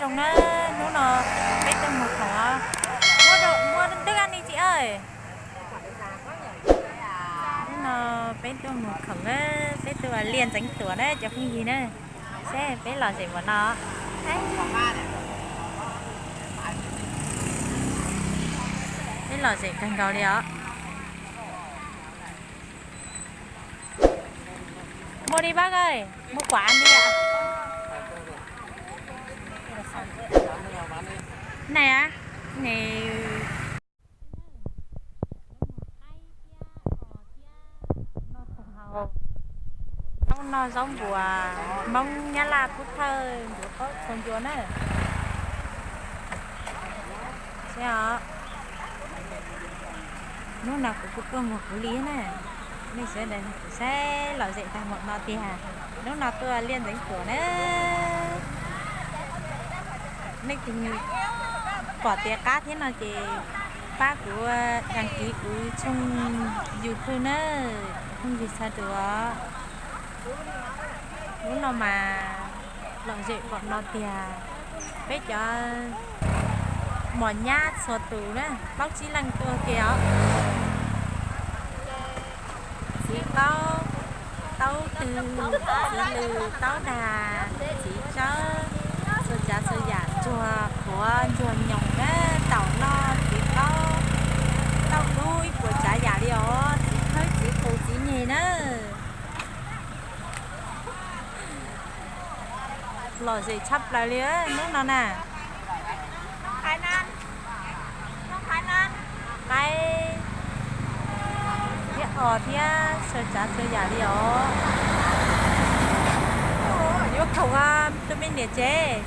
Zoo na, hnub no peb tuaj mus khoom os. Muaj ntau ni txiv aw. Hnub no peb tuaj mus khoom na, peb tuaj ua liaj ntxeev tuam na cov phooj ywg na. Seb peb lom zem npaum no. Peb lom zem kawg nkaus li os. Mua đi bác ơi, mua quả ăn đi ạ. Này á, này. Zaub no zaub npua, Hmoob Nyab Laj Phub Thawj ncuav qaub txhua ncua na. Seb os, hnub no kuv kuj tuaj mus kuv li na. Nej sawv daws kuv saib lom zem tag npaum no tiag. Hnub no tuaj liaj ntxeev tuam na. Nej tus pom tias qab thiab no ces pab kuv đăng ký kuv tshooj YouTube na, phooj ywg txhua tus. Hnub no mas lom zem npaum no tiag, peb cov mos nyab txhua tus na, plaub tsib leej tuaj kiag os. Txiv qaub, taub twg, txiv lws, taub dag, txiv tsawb, txhua tsav txhua yam, ntsuag qhuav ntsuag nyoos na, taum noj txiv qaub, tauj dub ib puas tsav yam li os, txiv khawb txiv qus txiv nyeg na. Lom zem tshaj plaws li hnub no na. Qaib thiab os thiab txhua tsav txhua yam li os. Yuav khoom tus me niam tsev.